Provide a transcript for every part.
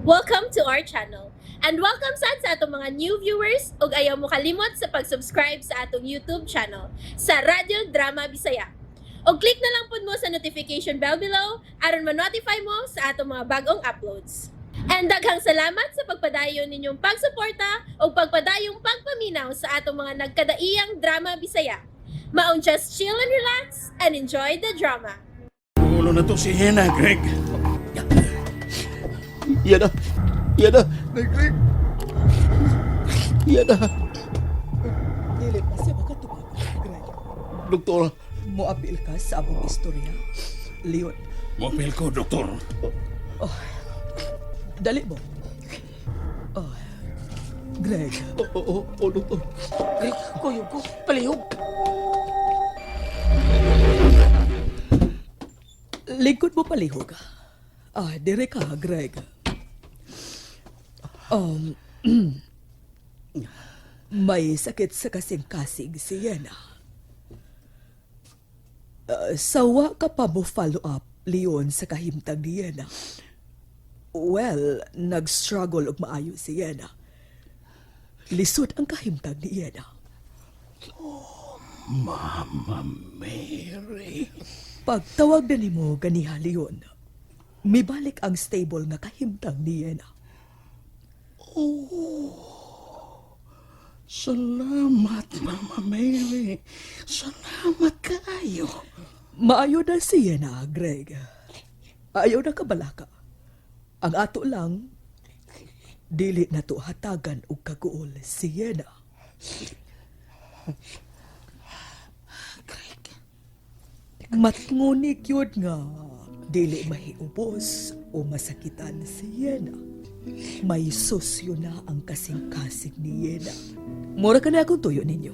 Welcome to our channel. And welcome sad sa atong mga new viewers ug ayaw mo kalimot sa pag-subscribe sa atong YouTube channel sa Radyo Drama Bisaya. Og click na lang pud mo sa notification bell below aron ma-notify mo sa atong mga bagong uploads. And daghang salamat sa pagpadayon ninyong pagsuporta ug pagpadayong pagpaminaw sa atong mga nagkadaiyang drama Bisaya. Maong just chill and relax and enjoy the drama. Ulo na to si Hena, Greg. Yan na. Yan na. Greg. Yan na. Dili pa siya makatubag, Greg. Doktora. Moapil ka sa among istorya. Leon, Mopil ko, doktor. dali mo. Oh, Greg, Oo, oo, oo, doktor. Greg, kuyog ko. Palihog. Lingkod mo palihog. Ah, dire ka, Greg. May sakit sa kasing-kasing si Yena. Sawa ka pa mo follow up, Leon, sa kahimtang ni Yena. Well, nag-struggle og maayo si Yena. Lisod ang kahimtang ni Yena. Mama Mary. Pagtawag na nimo ganiha, Leon, mibalik ang stable nga kahimtang ni Yena. Salamat, Mama Mary. Salamat kaayo. Maayo na siya na, Greg. Ayaw na kabalaka. Ang ato lang, dili na to hatagan og kaguol si Yena. Greg, Matngunik yun nga, dili mahiubos o masakitan si Yena. May sosyo na ang kasing-kasing ni Yena. Mura ka na akong tuyo ninyo.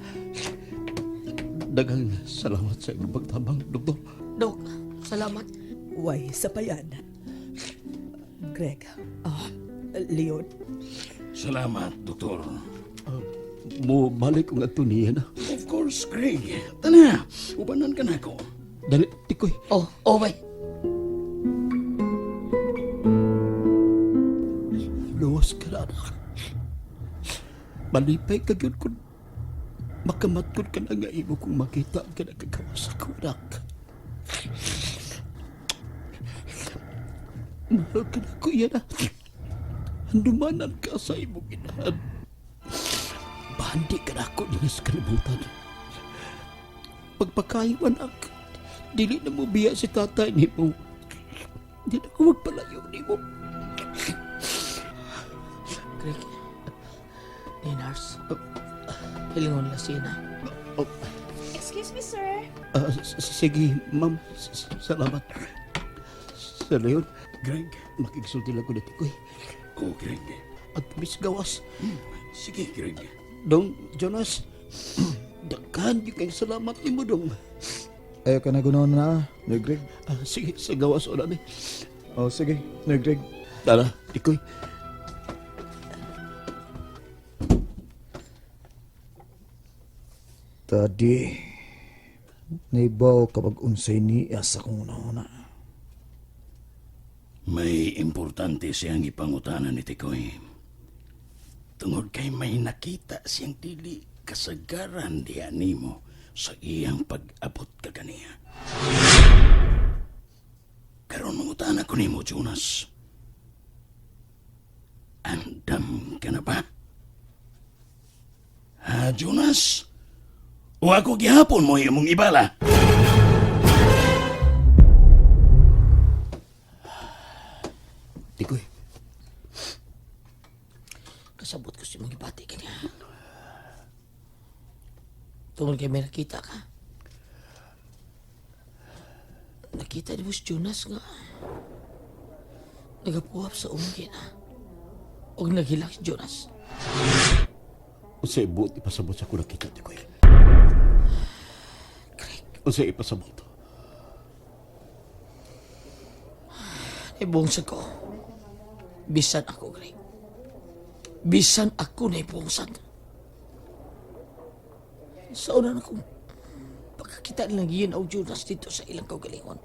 Daghang salamat sa imong pagtabang, doktor. Dok, salamat. Way, sa payan. Greg, Leon, Salamat, doktor. Mo balik kong ato niya na. Of course, Greg. Tana, ubanan ka na ako. Dali, tikoy. Oh, bay. Luwas ka na, anak. Malipay ka gyud kung makamatkod ka na nga imo kung makita ka na kagawas ako, anak. Mahal ka na ko, yan. Handumanan ka sa imong inahan. Bandi ka na ako niya sa kalibutan. Pagpakayo, anak, dili na mo biya si tatay ni mo. Di na ko magpalayo ni mo. Greg. Ni nurse. Hilingon la siya na. Oh, Excuse me, sir. Sige, ma'am. Salamat. Sir Leon, Greg. makigsulti lang ko na tikoy. Oh, Greg. At Miss Gawas, Sige, Greg. Dong Jonas, daghan yung kayong salamat ni mo, Dong. Ayaw ka na gunaon na, Noy Greg. Sige, sa gawas o namin. Oh, sige, Noy Greg. Tara, tikoy. Tadi, naibaw kapag unsay niya sa kong una-una. May importante siyang ipangutanan ni Tikoy. Tungod kay may nakita siyang dili kasagaran diya nimo sa iyang pag-abot kaganiya. Karon mangutana ko nimo, Jonas. Andam ka na ba? Ha, Jonas? O ako gihapon mo imong ibala? Tikoy, Kasabot ko si mong ibati kanya. Tungod kay may nakita ka. Nakita ni Boss Jonas nga. Nagapuhap sa umgi na. Og naghilak si Jonas. unsay buot ipasabot sa ko nakita, Tikoy. Greg, Unsay ipasabot. naibungsad ko. Bisan ako, Greg. Bisan ako naibungsad. Sa una na kong pagkakita nilang iyon o Jonas dito sa ilang kaugalingon.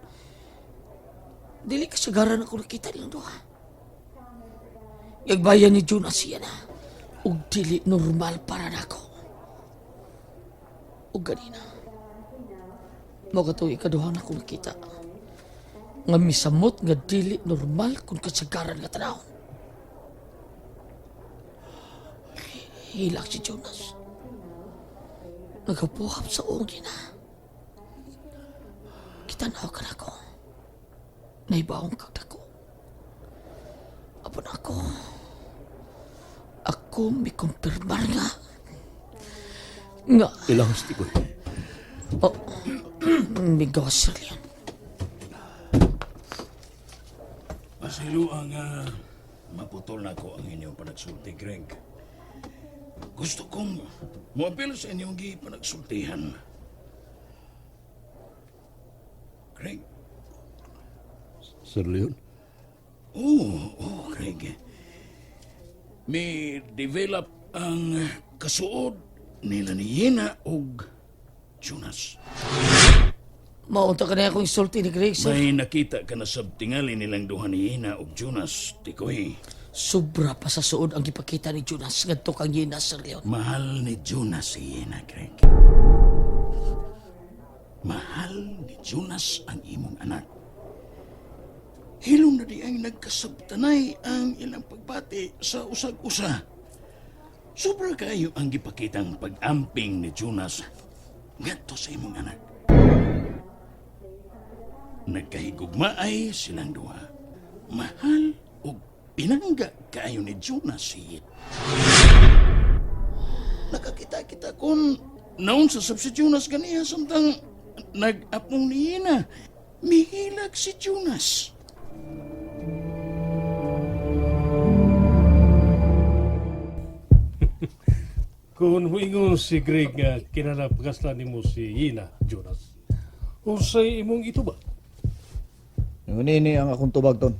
Dili kasagaran ako nakita nilang duha. Gagbayan ni Jonas siya na. Ug dili normal para nako. Ug ganina. Mao katong ikaduha na akong nakita. Nga misamot nga dili normal kung kasagaran nga tanaw. Hilak si Jonas. Nagapuhap sa uong na. Kitanaw ka na ko. Naibaong kag dako. Apon ako. Ako mikumpirmar nga. Nga. Ilahos Tikoy. Oh, migawas Sir Leon. Pasilo ang maputol na ko ang inyong panagsulti, Greg. Gusto kong moapil sa inyong gipanagsultihan. Greg? Sir Leon? Oo, oh, Greg. May develop ang kasuod nila ni Yena og Jonas. Maunta ka na akong isulti ni Greg, sir. May nakita ka na sabtingali nilang duha ni Yena og Jonas, Tikoy. Sobra pa sa suod ang gipakita ni Jonas ngadto kang Yena, Sir Leon. Mahal ni Jonas si Yena, Greg. Mahal ni Jonas ang imong anak. Hilom na di ang nagkasabtanay ang ilang pagbati sa usag-usa. Sobra kayo ang gipakitang pag-amping ni Jonas ngadto sa imong anak. Nagkahigugmaay silang duha. Mahal ug pinangga kaayo ni Jonas si Yena. Nakakita-kita kon naon sa sab si Jonas ganiha samtang nag-apong ni Ina. Mihilag si Jonas. Kung huingon si Greg nga kinalapgaslan nimo si Yina, Jonas, unsay imong ito ba? Ngunini ang akong tubag ton.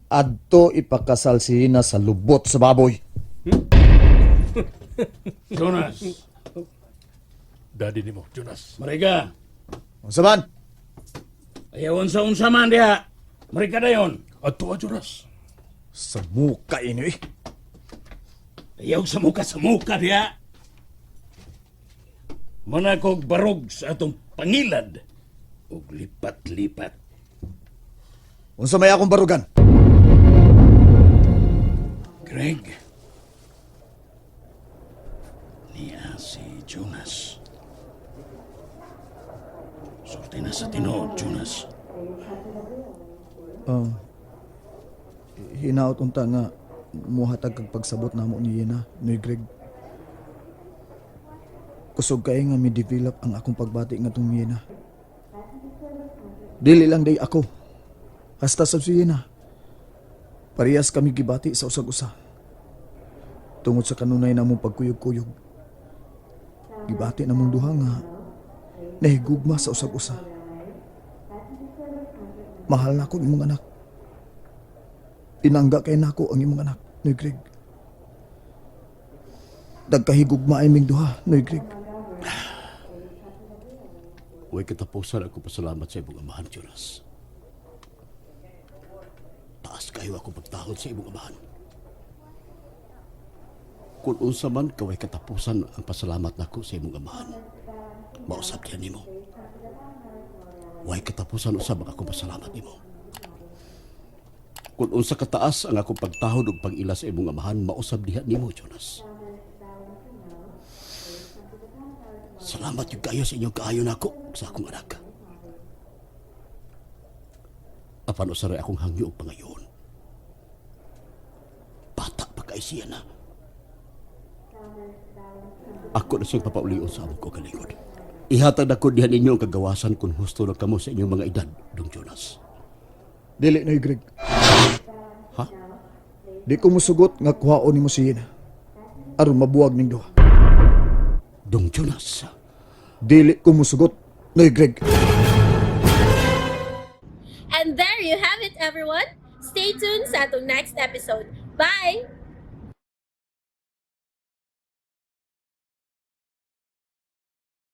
Adto ipakasal si Ina sa lubot sa baboy. Jonas, Daddy nimo, Jonas. Mariga, Unsa man? ayaw unsa-unsa man diha. Mariga dayon. Adto Jonas. Sa muka ini eh. Ayaw sa muka sa muka diha. Manakog barog sa atong pangilad ug lipat-lipat. Unsa may akong barugan? Greg, niya si Jonas. Sorte na sa tinuod, Jonas. Hinaot unta nga muhatag kag pagsabot namo ni Yena, ni Greg. Kusog kay nga mi-develop ang akong pagbati ngadtong Yena. Dili lang day ako. Hasta sab si Yena. Parehas kami gibati sa usag-usa. Tungod sa kanunay namong pagkuyog-kuyog. Gibati namong duha nga nahigugma sa usag-usa. Mahal na akong imong anak. Pinangga kay nako ang imong anak, Noy Greg. Dagkahigugma ay ming duha, Noy Greg. Huwag katapusan ako pasalamat sa imong amahan, Jonas. Taas kayo ako pagtahod sa imong amahan. Kung unsa man kaway katapusan ang pasalamat nako sa imong amahan, mausap diyan nimo. Huwag katapusan usab ang akong pasalamat nimo. Kung unsa kataas ang akong pagtahod ug pag-ila sa imong amahan, mausab diha nimo, Jonas. Salamat yung kayo sa inyong kaayo nako sa akong anak. Apan usaray akong hangyo og pangayon. Bata pa kay siya na. Ako na siyang papaulion sa among kaugalingon. Ihatag na ko diha ninyo ang kagawasan kung husto na kamo sa inyong mga edad, Dong Jonas. Dili, Noy Greg. Ha? Di ko musugot nga kuhaon nimo si Yena. Aron mabuwag ning duha. Dong Jonas. Dili ko musugot, Noy Greg. And there you have it, everyone. Stay tuned sa atong next episode. Bye!